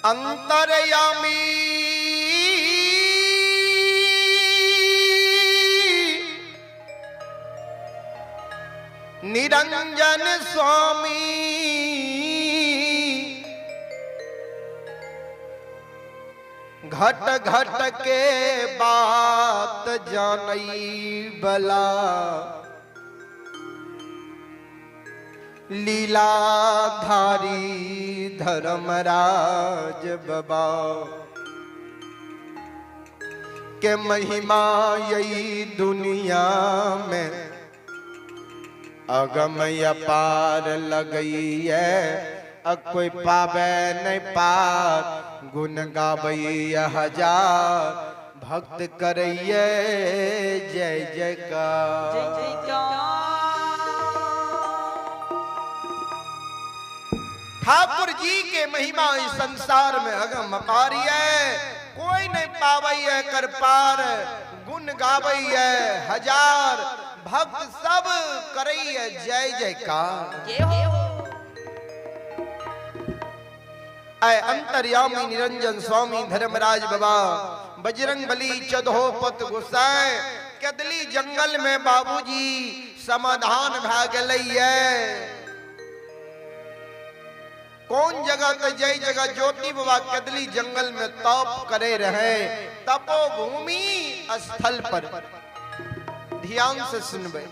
अंतर्यामी निरंजन स्वामी घट घट के बात जानई बला लीलाधारी धर्मराज बाबा के महिमा यही दुनिया में अगम अपार लगई है, कोई पावे नहीं पार, गुण गावई हजार, भक्त करैये जय जयकार। ठाकुर जी के महिमा इस संसार में अगम अपार है, कोई नहीं पावई है कर पार, गुण गावई है हजार, भक्त सब करई है जय जयकार। अंतर्यामी निरंजन स्वामी धर्मराज बाबा बजरंग बली चौदहो पत गोसाई कदली जंगल में बाबूजी समाधान भा गए। कौन जगह तो जय जगह ज्योति बाबा कदली जंगल में तप करे रहे, तपो भूमि स्थल पर। ध्यान से सुनबे,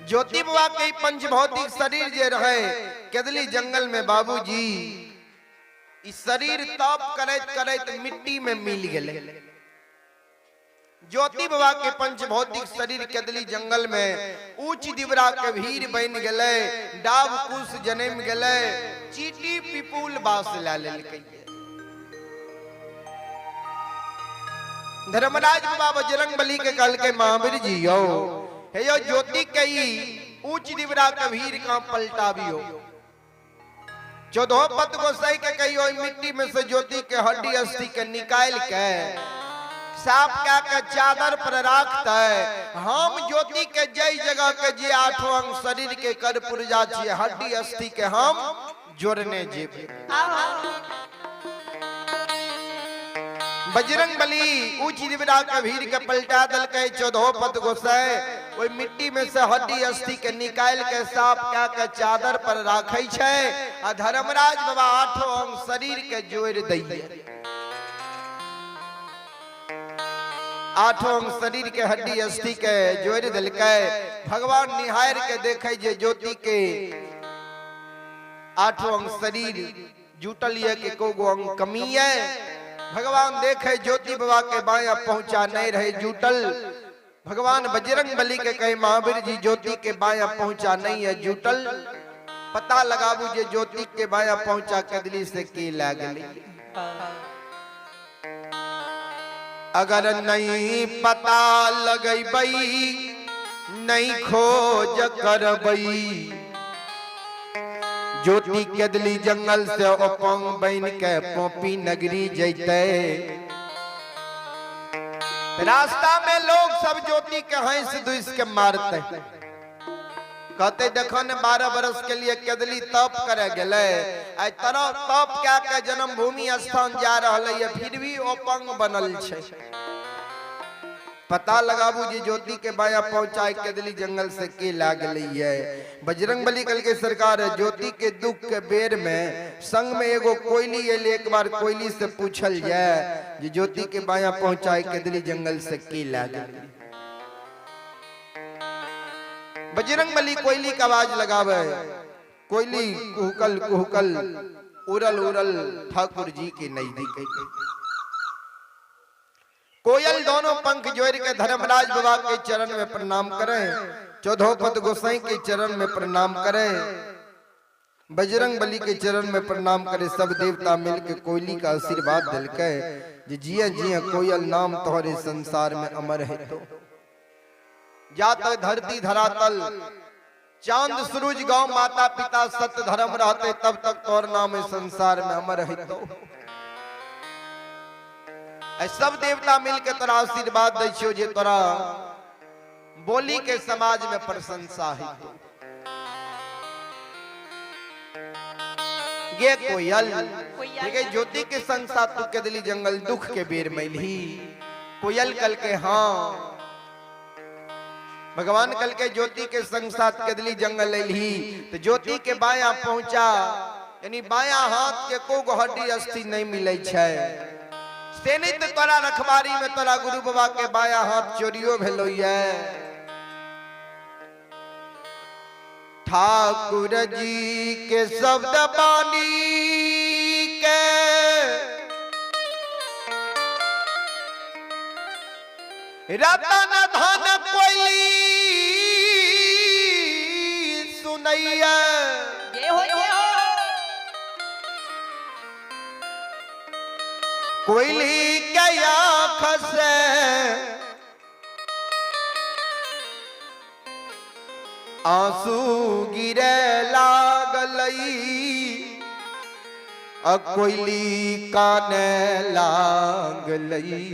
ज्योति बाबा के पंच भौतिक शरीर जे रहे कदली जंगल में बाबूजी इस शरीर तप करैत करैत मिट्टी में मिल गए। ज्योति बाबा के पंच भौतिक शरीर कदली जंगल में ऊंच दिवरा के भीड़ बन गए, डाब कुश जन्म गए, चीटी पिपुल बास ला लेलकै। धर्मराज बाबा बजरंग बली के कहल के महावीर जी यो हे यो ज्योति के ऊंच दिवरा के भीड़ का पलटाबियो। चौदह पत गोसाई के कहियो मिट्टी में से ज्योति के हड्डी अस्थि के निकाल के साफ क्या के चादर पर राखते, हम ज्योति के जय जगह के जे आठों अंग शरीर के कर पुर्जा छिए हड्डी अस्थि के हम जोड़ने जेबे। बजरंग बली ऊंची दिवरा के भीड़ के पलटा दलकै चौदहो पत गोसाई ओहि मिट्टी में से हड्डी अस्थि के निकाल के साफ क्या के चादर पर राखै छै आ धर्मराज बाबा आठों अंग शरीर के जोड़ दैये। आठों अंग शरीर के हड्डी अस्थि के जोड़ देलकै। भगवान निहार के देखे जे ज्योति के आठों अंग शरीर जुटल ये के को गो अंग कमी है। भगवान देखे ज्योति बाबा के बाया पहुंचा नहीं रहे जुटल। भगवान बजरंग बली के कहे महावीर जी ज्योति के बाया पहुंचा नहीं है जुटल, पता लगाबू जे ज्योति के बाया पहुंचा कदली से की लागली। अगर नहीं पता लगैबई नहीं खोज करबई, ज्योति कदली जंगल से अपंग बन के पोपी नगरी जैते। रास्ता में लोग सब ज्योति के हंस दुस के मारते, कहते देखो ने 12 बरस के लिए कदली तप करे गए, तरह तप क्या के जन्मभूमि स्थान जा रहा है, फिर भी अपंग बनल छे। पता लगाबू जी ज्योति के बाया पहुंचाए कदली जंगल से के लागली है। बजरंग बली कल के सरकार है ज्योति के दुख के बेर में संग में एगो कोयली एले, एक बार कोयली से पूछल जाए जे ज्योति के बाया पहुंचाए कदली जंगल से के लागली। बजरंग बली कोयली का आवाज लगावे, कोयली कुहकल कुहकल उड़ल उड़ल ठाकुर जी के नजदीक। कोयल दोनों पंख जोड़ के धर्मराज बाबा के चरण में प्रणाम करें, चौदहोपद गोसाई के चरण में प्रणाम करें, बजरंग बली के चरण में प्रणाम करें। सब देवता मिलके कोयली का आशीर्वाद दिलके जे जिया जिया कोयल नाम तोहरे संसार में अमर है। तो जा तक धरती धरातल चांद सूरज गांव माता पिता सत्य धर्म रहते तब तक तोर नाम संसार में अमर है। तो सब देवता मिलके तोरा आशीर्वाद दै छियो जे तोरा बोली के समाज में प्रशंसा है। गे कोयल, ठीक है, ज्योति के संग साथ तू कदली जंगल दुख के बेर मैली। कोयल कल के हाँ। भगवान कल के ज्योति के संग साथ कदली जंगल अली तो ज्योति के बाया पहुंचा, यानी बाया हाथ के को हड्डी अस्थि नहीं मिले छै। से नहीं तो तोरा रखबारी में तोरा गुरु बाबा के बाया हाथ चोरियो भेलो ये। ठाकुर जी के शब्द बानी के रतन धन कोयली सुनैया। कोयली के आँख से आंसू गिरे लागलई, आ कोयली काने लागलई।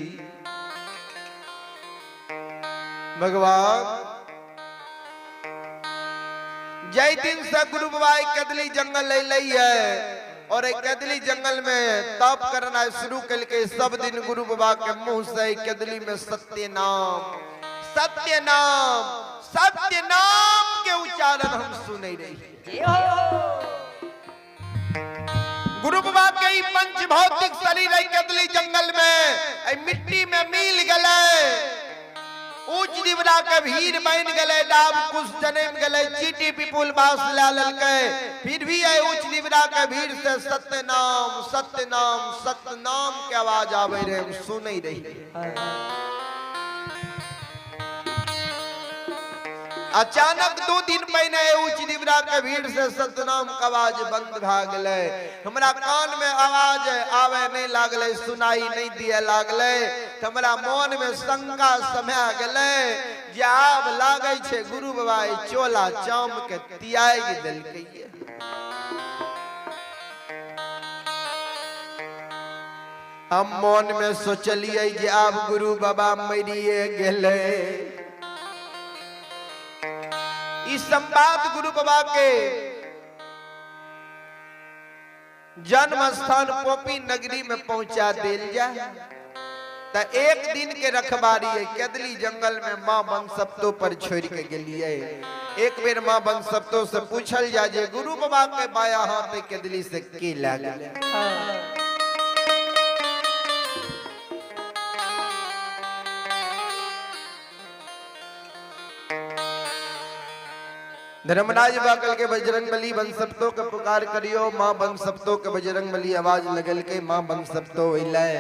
भगवान जय दिन से गुरु बाबा कदली जंगल ले ली है और एक कदली जंगल में तप करना शुरू करके सब दिन गुरु बाबा के मुंह से कदली में सत्य नाम सत्य नाम सत्य नाम के उच्चारण हम सुने रही। गुरु बाबा के ई पंच भौतिक शरीर है कदली जंगल में मिट्टी में मिल गए, ऊंच दिवरा के भीड़ बन गए, डाब कुश जन्म गए, चीटी पिपुल बास ला ललके, फिर भी है ऊंच दिवरा के भीड़ से सत्य नाम सत्य नाम सत्य नाम के आवाज आवे रहे, हम सुन रही। अचानक 2 दिन पहले ऊंच दिवरा के भीड़ से सतनाम के आवाज बंद भा गए। हमरा कान में आवाज आवे नहीं लागले, सुनाई नहीं दिए लागले, हमरा मन में शंका समय गले जे आब लागे छे गुरु बाबा चोला चाम के त्याग देलकै। हम मन में सोचलिए जे आब गुरु बाबा मरिए गेले। इस संवाद गुरु बाबा के जन्म स्थान पोपी नगरी में पहुंचा दिल जाए। त एक दिन के रखबारी है कदली जंगल में मां बनसप्तो पर छोड़ के गेलिए। एक बेर मां बनसप्तो से पूछल जाए जे गुरु बाबा के बाया हाथ कदली से की लागल। धर्मराज बाकल के बजरंग बली बनसप्तो के पुकार करियो, मां बनसप्तो के बजरंग बली आवाज लगल के मां बनसप्तो अइलै।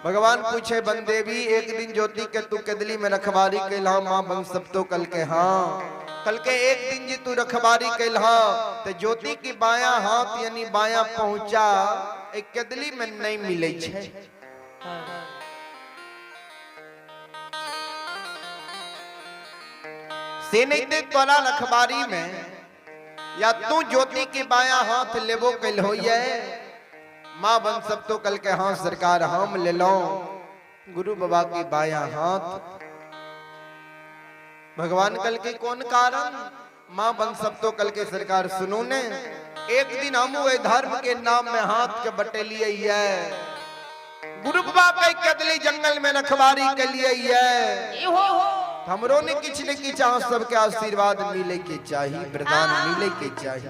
भगवान पूछे बनदेवी एक दिन ज्योति के तू कदली में रखबारी कैलहा? मां बनसप्तो कल के हाँ। कल के एक दिन जी तू रखबारी कैलहा तो ज्योति की बाया हाथ यानी बाया पहुंचा एक कदली में नहीं मिले छे। से नहीं ते तोरा रखबारी में या तू ज्योति के बाया हाथ लेबो कल होइए? मां बनसप्तो कल के हाँ सरकार हम ले लो गुरु बाबा के बाया हाथ। भगवान कल के कौन कारण? मां बनसप्तो कल के सरकार सुनो ने, एक दिन हम वो धर्म के नाम में हाथ के बटेलिए है, गुरु बाबा के कदली जंगल में रखबारी के लिए है, हमरो ने किछ ने किछ अहाँ सबके आशीर्वाद मिले के चाही, वरदान मिले के चाही।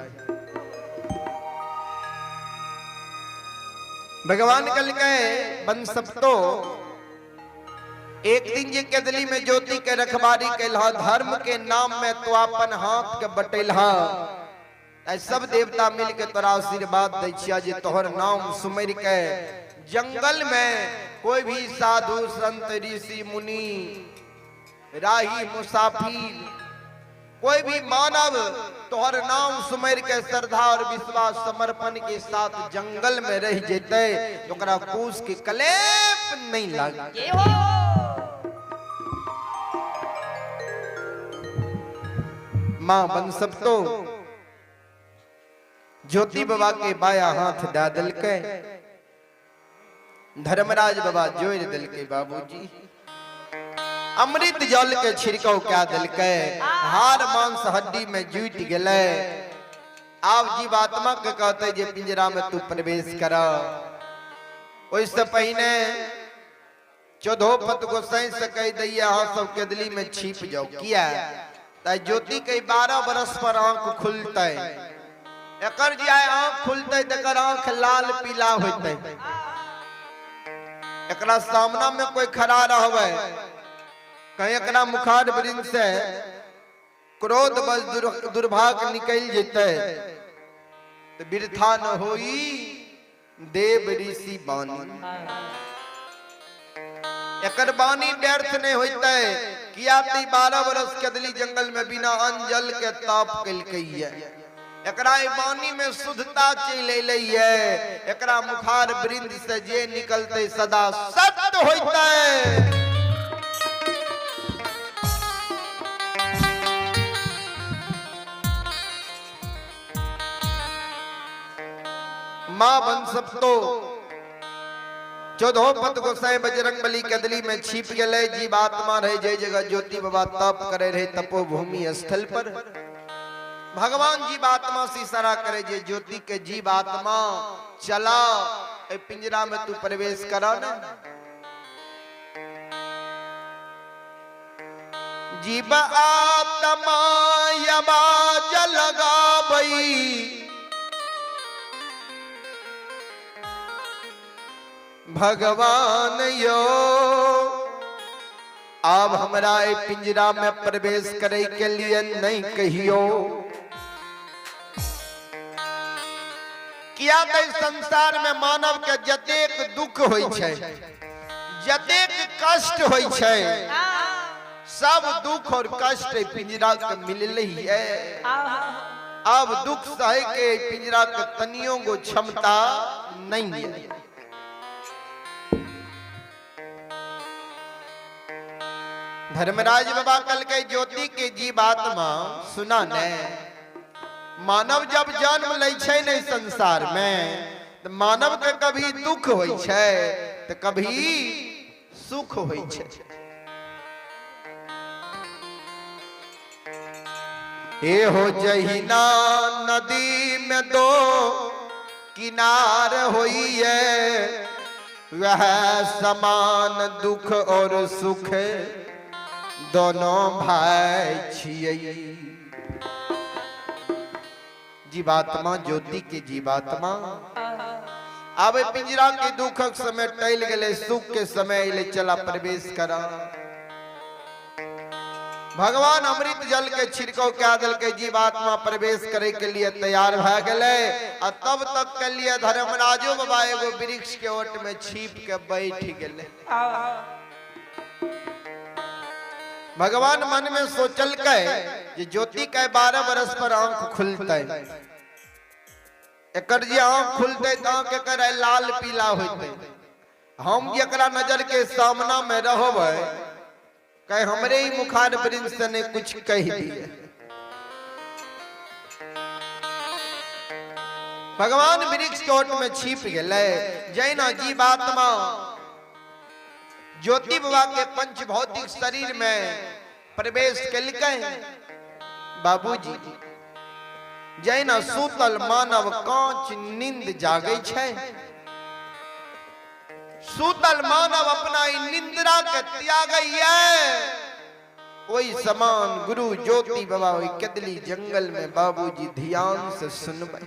भगवान कल के बनसप्तो एक दिन जे कदली में ज्योति के रखबारी कैलहा, धर्म के नाम में तो अपन हाथ के बटेलहा, सब देवता मिल के तोरा आशीर्वाद दै छिया जे तोहर नाम सुमरि के जंगल में कोई भी साधु संत ऋषि मुनि राही मुसाफिर कोई भी मानव तोहर नाम सुमर के श्रद्धा और विश्वास समर्पण के साथ जंगल में रह जेते तो ओकरा कूस के कलेप नहीं लागे। मां बनसप्तो ज्योति बाबा के बाया हाथ दा दिलके, धर्मराज बाबा जोड़ दिलके, बाबूजी अमृत जल के छिड़काव क्या दिलके, हार मांस हड्डी में जुट गए। आब जीवात्मा के कहते जे पिंजरा में तू प्रवेश कर। ओहिसँ पहिने चौदहोपत गोसाई से कहि दैया अहाँ सब केदली में छिप जाओ। किया त ज्योति के 12 बरस पर आंख खुलतै, एकर जे आइ आंख खुलतै तकर आंख लाल पीला होतै। एकरा सामना में कोई खड़ा रहबै कहीं एकरा मुखार वृंद से क्रोध बस दुर्भाग्य निकल जेतै तो वृथा न होई देव ऋषि बानी। एकर बानी व्यर्थ नहीं होते। किया ती 12 बरस कदली जंगल में बिना अन्न जल के ताप कलकै है। एकरा बानी में शुद्धता चलि अलै है। एकरा मुखार वृंद से जे निकलते सदा सत्य होते। माँ बन सब तो चौदहोपत गोसाई बजरंग बली कदली में छिप गए। जीवात्मा रहे जय जगह ज्योति बाबा तप करे रहे तपोभूमि स्थल पर। भगवान जीवात्मा से इशारा करे जे ज्योति के जीवात्मा चला ए पिंजरा में तू प्रवेश करा ना। जीव आत्मा आवाज लगाबई भगवान यो अब हमरा पिंजरा में प्रवेश करे के लिए नहीं कहियो। किया तो संसार में मानव के जतेक दुख होई छै, जतेक कष्ट होई छै, सब दुख और कष्ट पिंजरा के मिलले ही है। अब दुख सहे के पिंजरा के तनियों को क्षमता नहीं है। धर्मराज बाबा कल के ज्योति के जीवात्मा सुना ने, मानव जब जन्म लै छै ने संसार में तो मानव के कभी दुख होई छै तो कभी सुख होई छै। ए हो जहिना नदी में दो किनार होई है, वह समान दुख और सुख दोनों भाई छियै। जीवात्मा ज्योति के जीवात्मा अब पिंजरा के दुखक समय टल गए, सुख के समय अले चला प्रवेश करा। भगवान अमृत जल के छिड़काव कए देलकै, जीवात्मा प्रवेश करे के लिए तैयार भए गेलै। आ तब तक के लिए धर्मराजो बाबा एगो वृक्ष के ओट में छिप के बैठ गेलै। भगवान मन में सोचलकै जे ज्योति के 12 बरस पर आंख खुलतै, एकर जे आंख खुलतै त आंख एकर लाल पीला होतै। हम एकरा नजर के सामना में रहबै कहीं हमरे ही मुखार वृंद से ने कुछ कह दिए। भगवान वृक्ष के ओट में छिप गेलै। जैना जीवात्मा ज्योति बाबा के पंच भौतिक शरीर में प्रवेश केलकै बाबूजी, जैना सूतल मानव कांच नींद जागै छै, सूतल मानव अपना निंद्रा के त्यागैया, ओहि समान गुरु ज्योति बाबा ओहि कदली जंगल में बाबूजी ध्यान से सुनबै।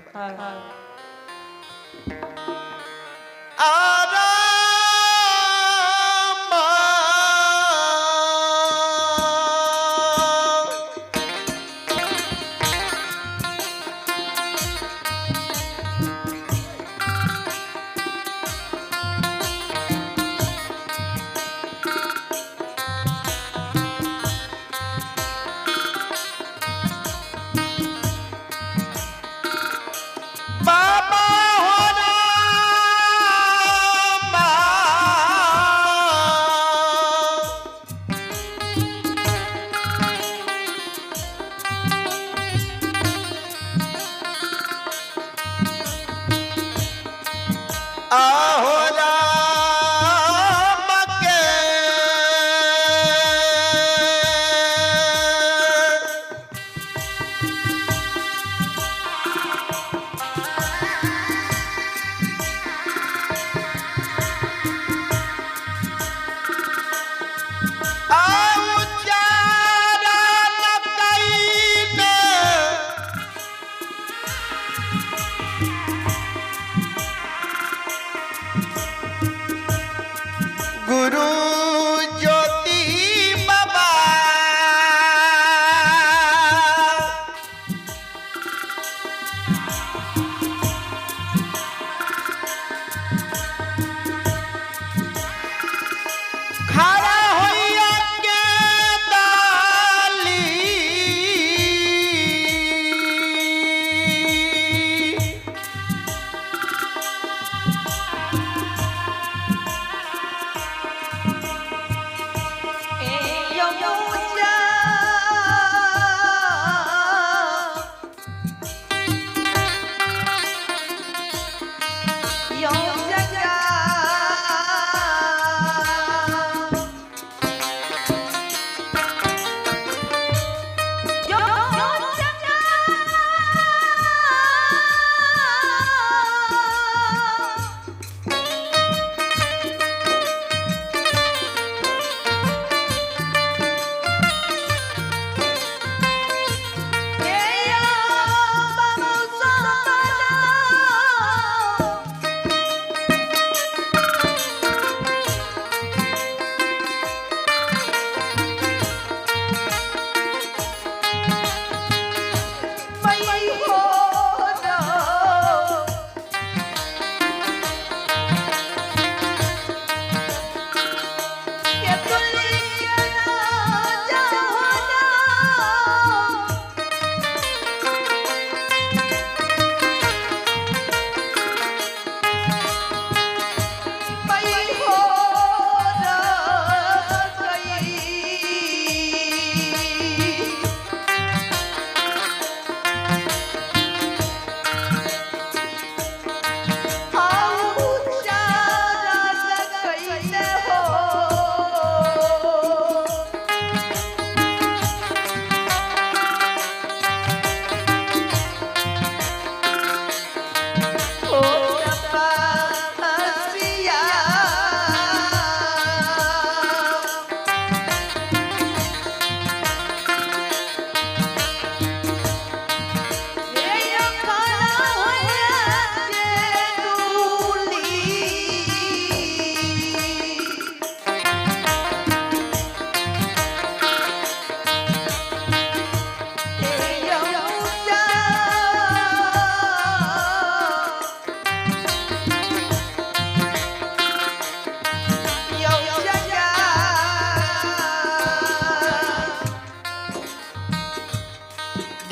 बाबा हो राम।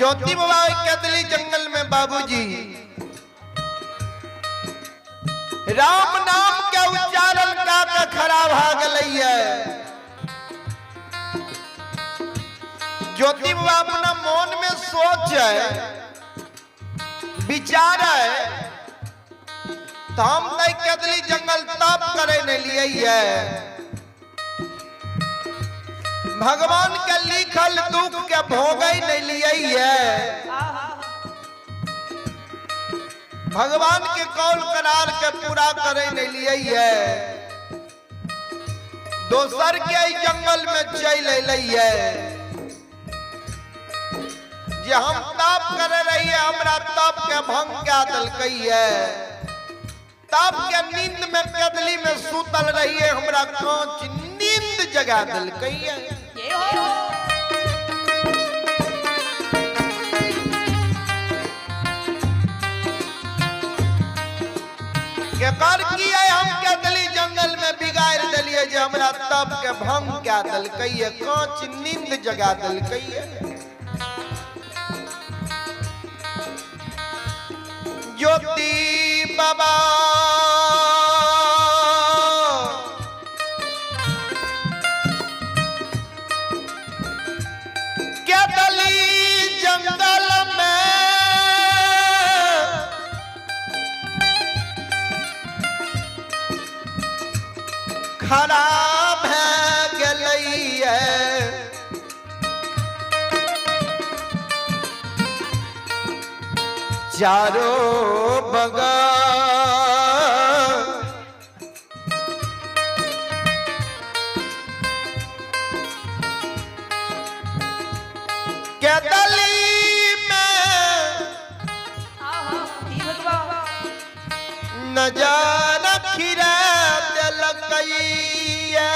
ज्योति बाबा कदली जंगल में बाबूजी राम नाम के उच्चारण का के खराब आ गई है। ज्योति बाबा अपना मन में सोच है, विचार है, तो हम नहीं कदली जंगल तप करे नहीं लिए है। भगवान के लिखल दुख के भोगे नहीं लिए है। भगवान के कौल करार के पूरा करे नहीं लिए है। दोसर के जंगल में चल है जे हम तप करे रहिए, हमरा तप के भंग क्या दिलकै है। तप के नींद में कदली में सुतल रहिए, हमरा कांच नींद जगा दिलकै है। के कर किए हम कदली जंगल में बिगाड़ दिलिए जे हमरा तप के भंग क्या दिलकै है, कांच नींद जगा दिलकै है। ज्योति बाबा कदली जंगल में खराब है गलई है। चारों बगल कदली में नजर खिरा दिलकैया।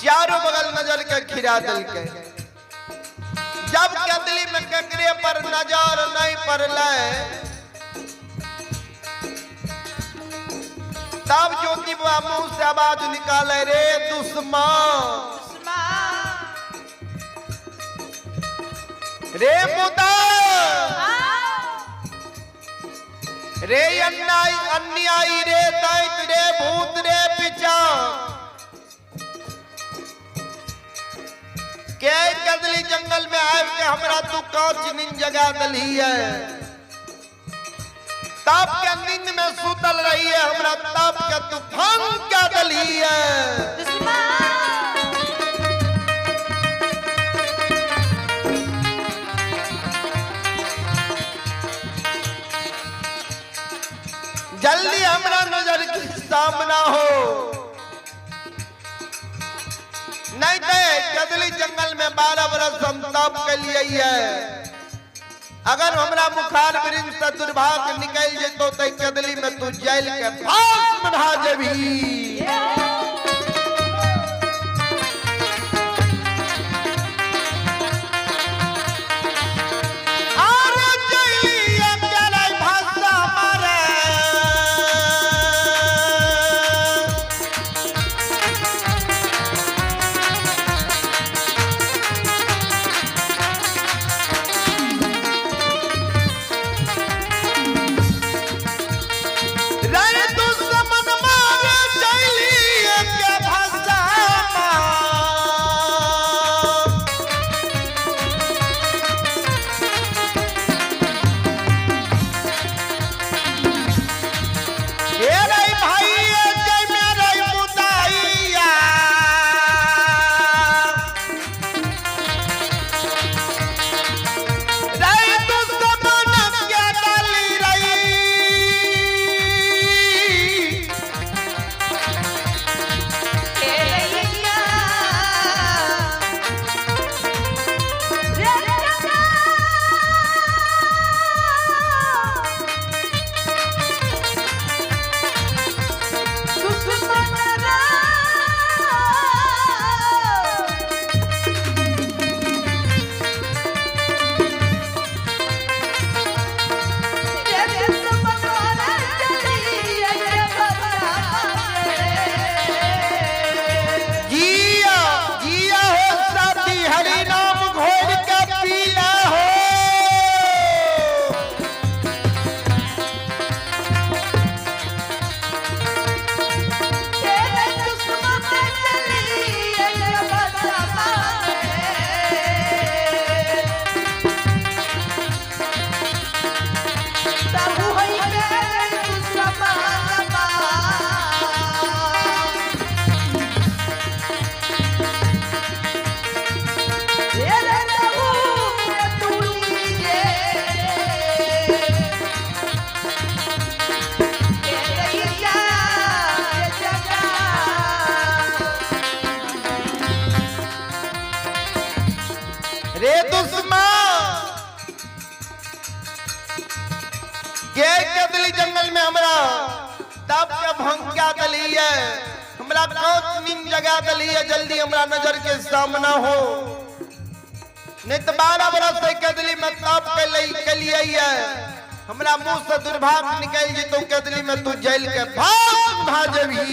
चारों बगल नजर के खिरा दिलकै। जब कदली में ककरे पर नजर नहीं पड़ले तब ज्योति बाबा मुंह से आवाज निकाले, रे दुश्मन, रे मुदा, रे अन्याय अन्यायी, रे दैत, रे भूत, रे पिचा, के कदली जंगल में आब के हमरा तू कांच नींद जगा दली है। ताप के नींद में सुतल रही है, हमरा ताप के तू भंग क्या दली है। जल्दी हमरा नजर के सामना हो, नहीं तो कदली जंगल में 12 बरस हम तप के लिए है। अगर हमरा मुखार वृंद से दुर्भाग्य निकल जेतो तो कदली में तू जल के भस्म भा जेबी। अरे जइया केरै भाषा मारे, रे दुश्मन मारे। रे दुश्मन, के कदली जंगल में हमरा तब के भंगा दली है, हमरा कांच नींद जगा दली है, जल्दी हमरा नजर के सामना हो, नहीं तो 12 बरस से कदली में ताप के लई के लिए है, हमरा मुंह से दुर्भाग्य निकल जतो कदली में तू जेल के भाग भाजबी।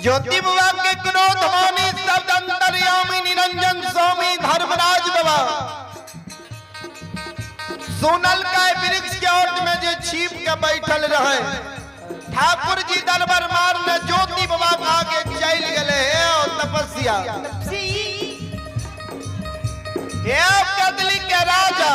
ज्योति बाबा के क्रोध मानी शब्द अंतर्यामी निरंजन स्वामी धर्मराज बाबा सोनल का वृक्ष के ओट में जो छिप के बैठल रहे, ठाकुर जी दरबार मारने ज्योति बाबा आगे चल गए। हे ओ तपस्या, हे कदली के राजा,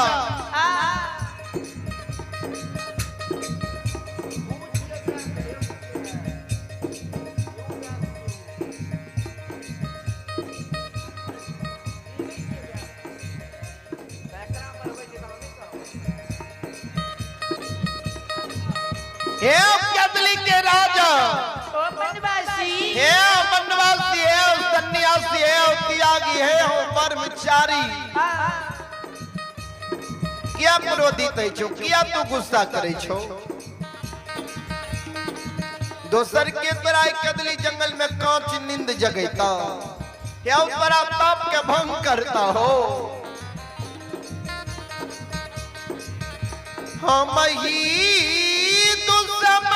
हे कदली के राजा, हे वनवासी, हे सन्यासी, हे त्यागी, हे ब्रह्मचारी, क्या क्रोधित है छो, क्या तू गुस्सा करे छो? दोसर के तोरा कदली जंगल में कांच नींद जगैता, क्या तोरा पाप के भंग करता हो? हम ही दुश्मन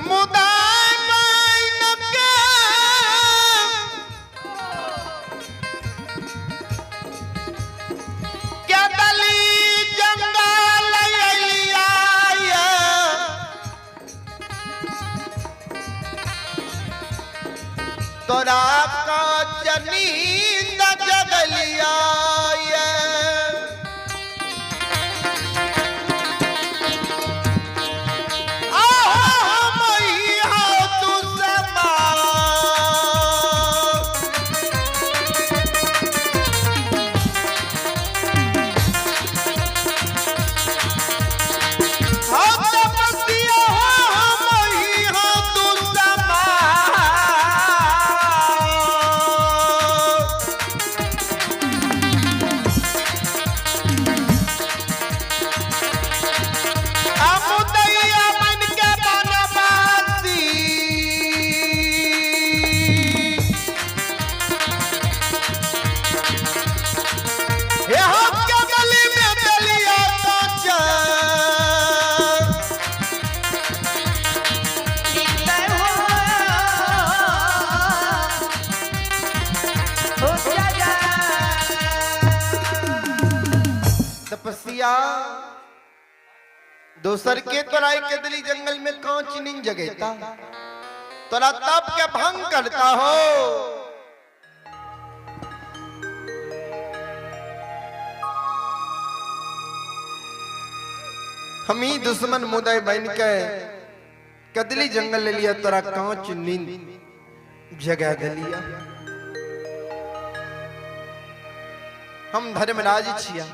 मुदा तोरा कांच नींद जगलिया। तपस्या दोसर के तोरा केदली जंगल में कांच नींद जगेता, तोरा तप के भंग करता हो। हम ही दुश्मन मुदय बन के कदली जंगल ले लिया, तोरा कांच नींद जगा दिलिया। हम धर्मराज छिया।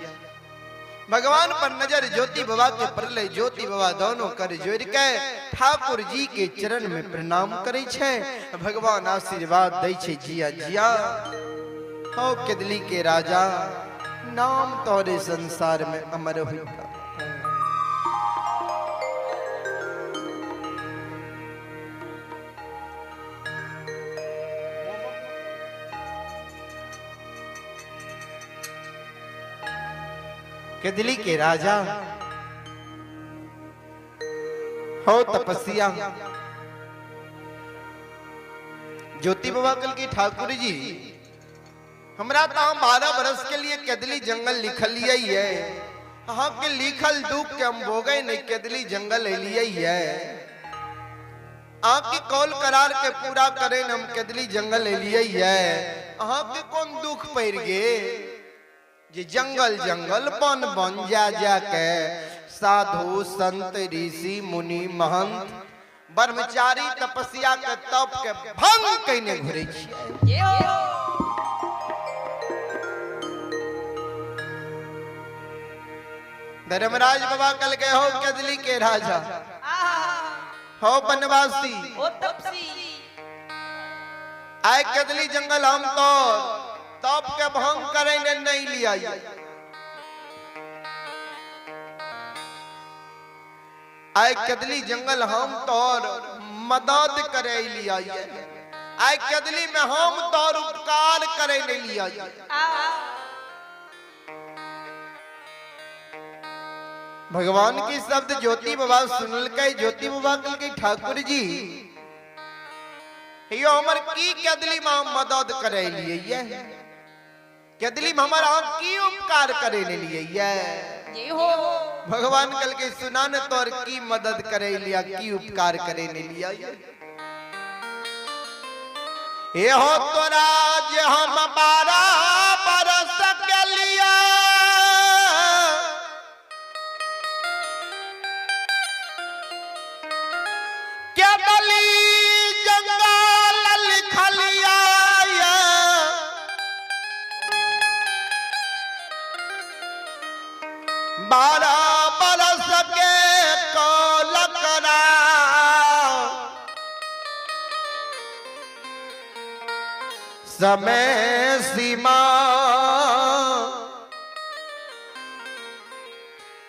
भगवान पर नजर ज्योति बाबा के पड़ले, ज्योति बाबा दोनों कर जोड़ के ठाकुर जी के चरण में प्रणाम करे छे। भगवान आशीर्वाद दै छे, जिया जिया हो केदली के राजा, नाम तोरे संसार में अमर हुई। केदली के राजा हो तपस्या ज्योति बाबा कल की ठाकुर जी हमरा तो हम 12 बरस के लिए केदली जंगल लिखल लिया ही है, हाँ के लिखल दुख के हम भोगे नहीं, केदली जंगल लिया ही है। आके कौल करार के पूरा करें हम केदली जंगल लिया ही है, अहाँ के कौन दुख पड़ गे जे जंगल जंगल बन बन जा जा के साधु संत ऋषि मुनि महंत ब्रह्मचारी तपस्या के तप के भंग कइने घुरे छियै। धर्मराज बाबा कल गए हो केदली के राजा हो बनवासी आए केदली जंगल हम तो तप के भंग करे ने नहीं लिया। आए केदली जंगल हम तोर मदद करे लिया, आए केदली में हम तोर उपकार करे नहीं लिया। भगवान की शब्द ज्योति बाबा सुनल के, ज्योति बाबा कल के ठाकुर जी यो हमर की केदली में मदद करे लिए, केदली में हमर आम की उपकार करे लिए। भगवान कल के सुना न तोर की मदद करे लिया, की उपकार करे लिया। ये हो तोरा जे हम 12 बरस के लिया, केदली जंगल लिखलिया, 12 बरस के कौल करा, समय सीमा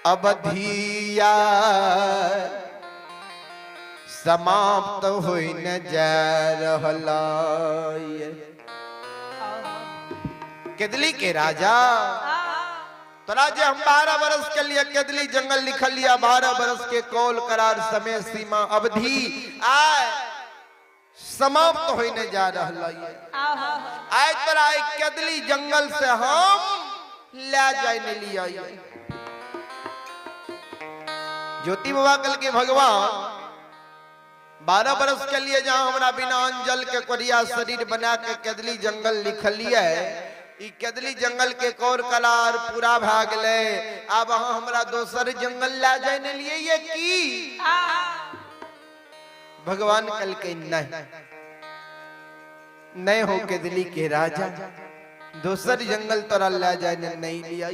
अवधिया समाप्त होई न जा रहला। केदली के राजा तोरा जे हम 12 बरस के लिए केदली जंगल लिखल लिया, 12 बरस के कौल करार समय सीमा अवधि आय समाप्त होई न जा रहला। आय तोरा केदली जंगल से हम ले जाए नहीं लिया। ज्योति बाबा कल के भगवान 12 बरस के लिए जहां हमरा बिना अंजल के कोरिया शरीर बना के केदली जंगल लिखलिए, ई केदली जंगल के कौर कलार पूरा भाग ले, अब अहाँ हमरा दोसर जंगल ला जाए ने लिए ये की? भगवान कल के नहीं नहीं हो केदली के राजा, दोसर जंगल तोरा ला जाए ने नहीं लिया।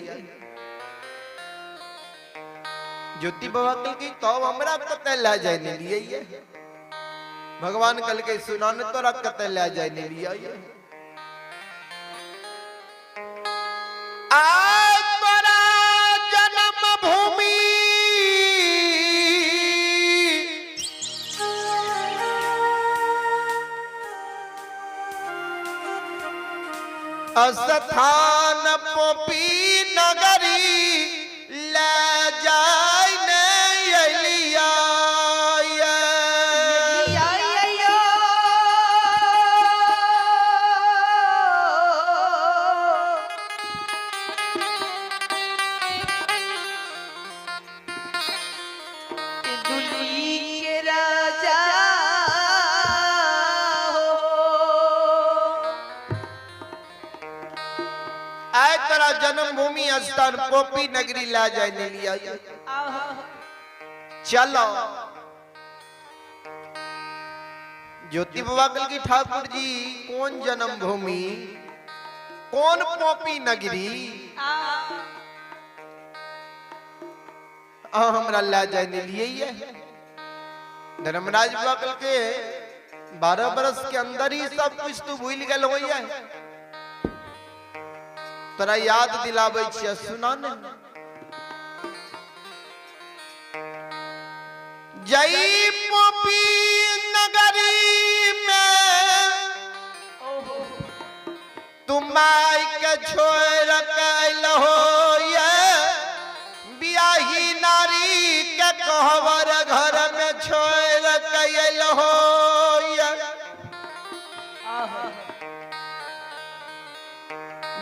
ज्योति बाबा कल की तो हमरा कते ला जाए ने लिए ये? भगवान कल के सुना ने तोरा कते ला जाए ने लिया। आज तोरा जन्म भूमि स्थान पोपी नगरी ले जाए ने लिया। आय तोरा जन्मभूमि स्थान पोपी नगरी ला जाय ले लिया। चलो ज्योति बाबा कल की ठाकुर जी कौन जन्मभूमि, कौन पोपी नगरी, आ हमरा ला जाय ले लिए। धर्मराज बाबा कल के 12 बरस के अंदर ही सब कुछ तू भूल गल हो। तोरा याद दिलाबै छियै, सुना ने। जई पोपी नगरी में तू माई के छोड़ के अइलहो, ये बियाही नारी के कहवर घर में छोड़ के अइलहो।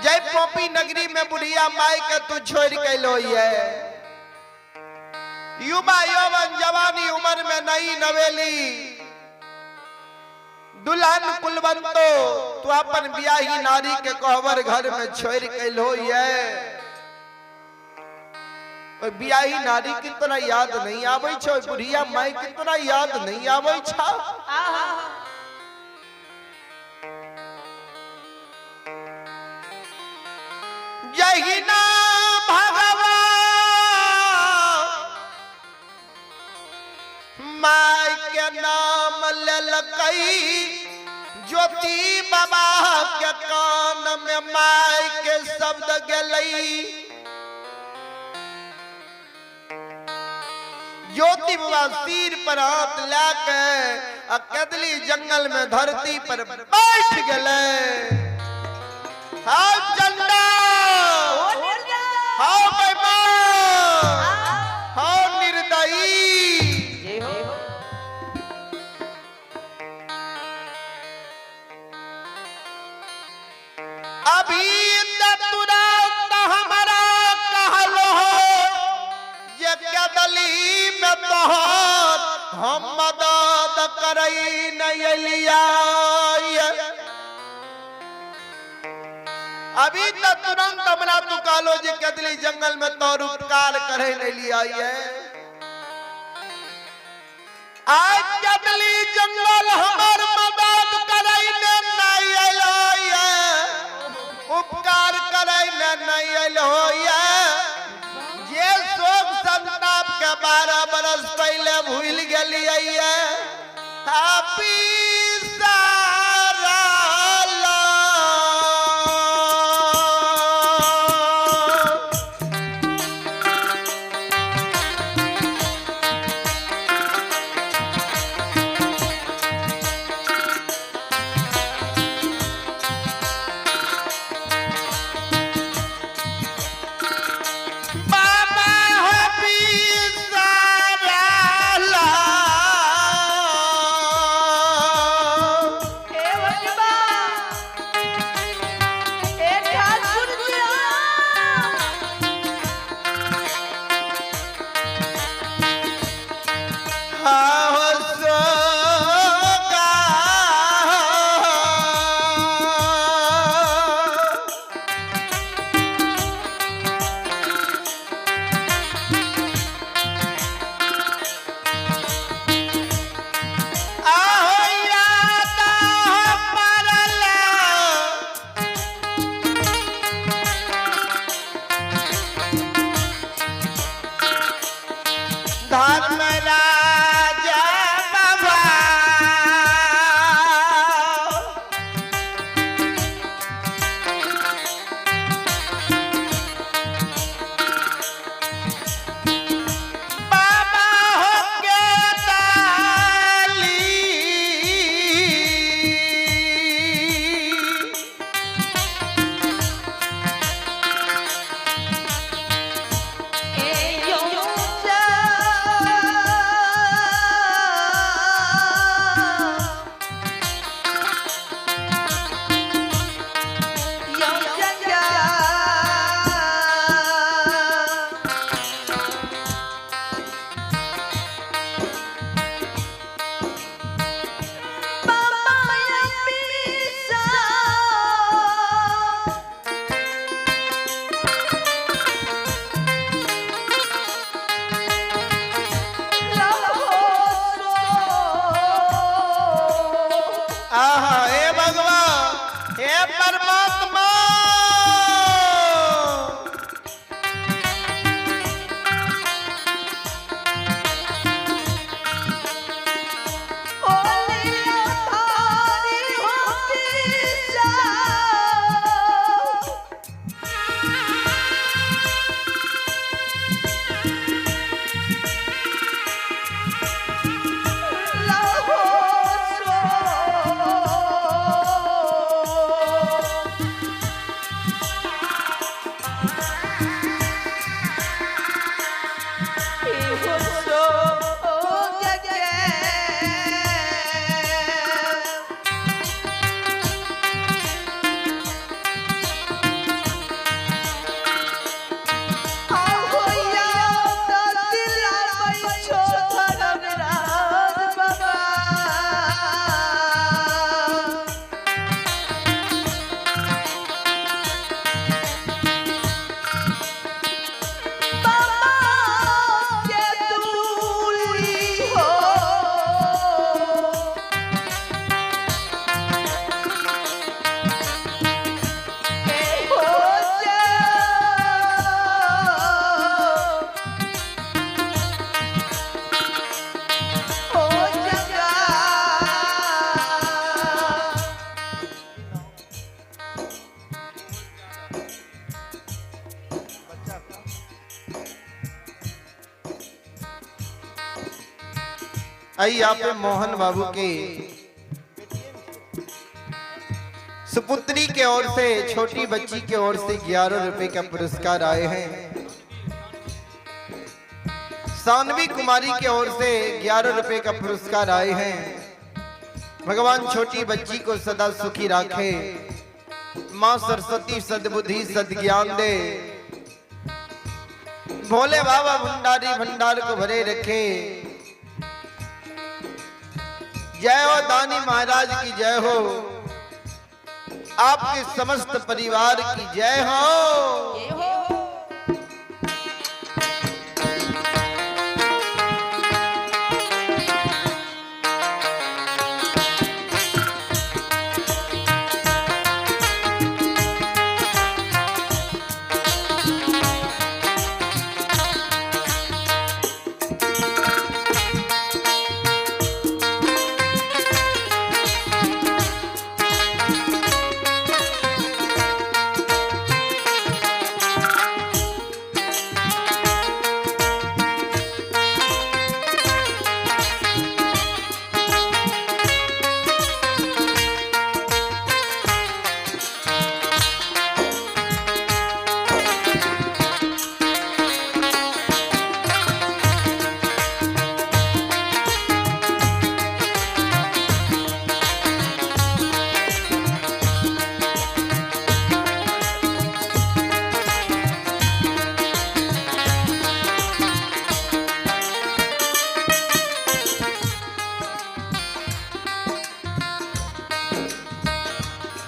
जय पोपी नगरी में बुढ़िया माई के तू छोड़ के अइलहो, ये युवा यौवन जवानी उम्र में नई नवेली दुल्हन कुलवंतो तू अपन बियाही नारी के कहवर घर में छोड़ के अइलहो। ये ओइ बियाही नारी के तोरा याद नहीं आबै छौ, बुढ़िया माई के तोरा याद नहीं आबै छौ। जहिना भगवान माई के नाम लेलकै, ज्योति बाबा के कान में माई के शब्द गेलै। ज्योति बाबा सिर पर हाथ लए आ कदली जंगल में धरती पर बैठ गेलै। हाँ चंदा, हाँ बेईमान, हाँ निर्दयी। अभी तुरंत हमारा कहलो ये कदली में तोहर हम मदद करई नहीं अलिया। अभी तो तुरंत हमरा तू कहलो जे कदली जंगल में तोहर उपकार करे नहीं लिया। आज कदली जंगल हमर मदद करे नहीं अलो, उपकार करे नहीं अलो। जे शोक संताप के 12 बरस पहले भूल गेलिए। बाबा। आई आप मोहन बाबू के सुपुत्री के ओर से, छोटी बच्ची के ओर से 11 रुपए का पुरस्कार आए हैं। सानवी कुमारी के ओर से 11 रुपए का पुरस्कार आए हैं। भगवान छोटी बच्ची को सदा सुखी रखे, माँ सरस्वती सद्बुद्धि सद्ज्ञान दे, भोले बाबा भंडारी भंडार को भरे रखे। जय हो दानी महाराज की जय हो, आपके समस्त परिवार की जय हो। जय हो।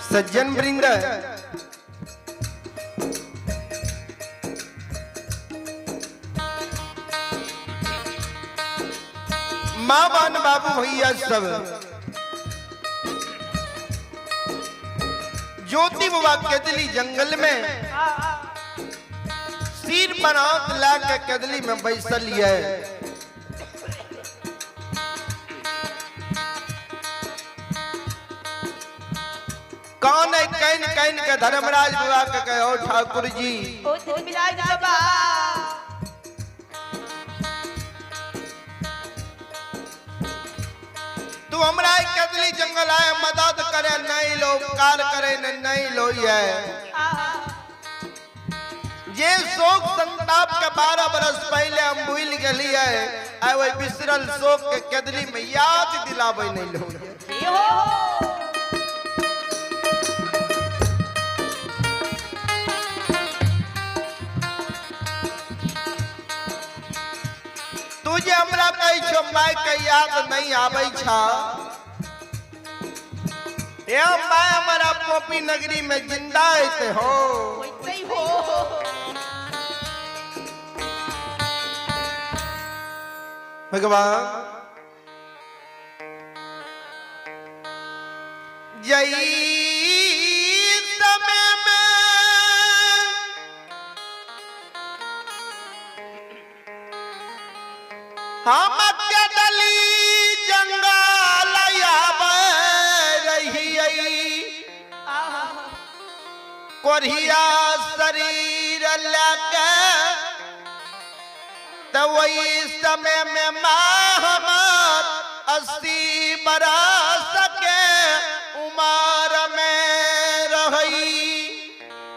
सज्जन वृंद, माँ बान बाबू भैया सब ज्योति बाबा कदली जंगल में सिर बनात ला के कदली में बैसल है। कौन है can can के धर्मराज बाबा के कहो ठाकुर जी। ओ धर्मराज बाबा, तू हमरा कदली जंगल आए मदद करे नहीं लो, उपकार करे नहीं लो। ये जे शोक संताप के 12 बरस पहले हम भूल गली है, आए वही बिसरल शोक के कदली में याद दिलावे नहीं लो। जय हो। तुझे हमरा कहै छो my के याद नहीं आबै छा, ए my हमारा पोपी नगरी में जिंदा होते हो। होते ही हो। भगवान जय समय में हम कदली जंगल आबै रहियै, कोरिया शरीर लके, तो वही समय में माँ हमार 80 बरस